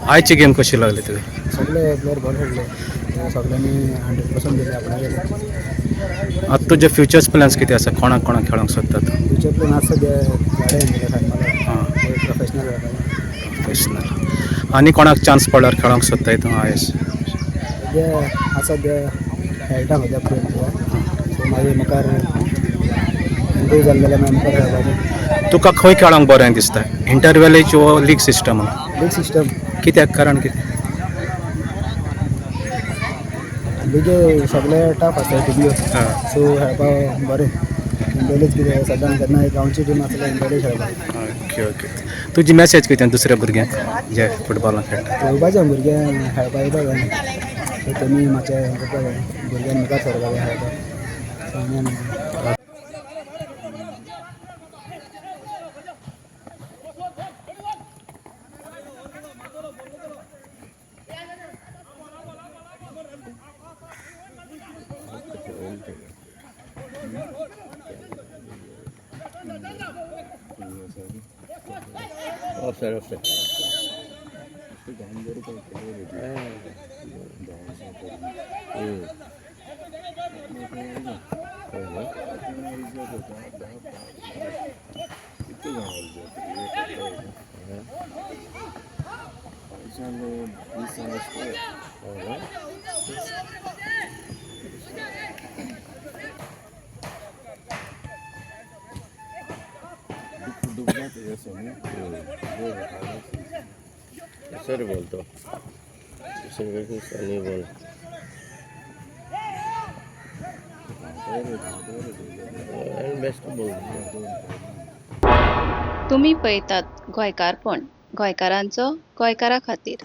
आयची गेम कशी लागली तुका? सगळे प्लेयर बरे खेळ्ळे, सगळ्यांनी 100% दिले आपणाले. आतां तुजे फ्युचर्स प्लॅन्स कितें आसा? कोणाक कोणाक खेळोंक सोदता तूं? फ्युचर प्लॅन आसा सद्या गाडे सांग आं. प्रोफेशनल जावपाचें. प्रोफेशनल. आनी कोणाक चान्स पडल्यार खेळोंक सोदताय तूं आयज? सद्या आसा, सद्या खेळटा सद्या प्लेयर, सो मागीर मुखार इम्प्रूव जालें जाल्यार मागीर मुखार खेळपाचें. तुका खंय खेळोंक बरें दिसता, इंटर वेलेज वो लीग सिस्टमान? League system. कित्याक, कारण कितें? लिगे सगळे टफ आसता टिमी. हां. सो खेळपाक बरें इंडोलेज कितें सदां केन्ना गांवची टीम आसल्यार इंडोलेज खेळपाक. ओके ओके तुजी मॅसेज कितें दुसऱ्या भुरग्यांक जे फुटबॉलान खेळटा? पळोवपाचें, भुरग्यांक खेळपाक येवपाक जाय, सो तेमी मातशें हें करपाक जाय, भुरग्यांक मुखार सरपाक जाय खेळपाक. सो आनी आनी Offside, offside. Sir बोलतो सनी बोल. बेस्ट बोल. तुमी पळयतात गोंयकारपण, गोंयकारांचो गोंयकारा खातीर.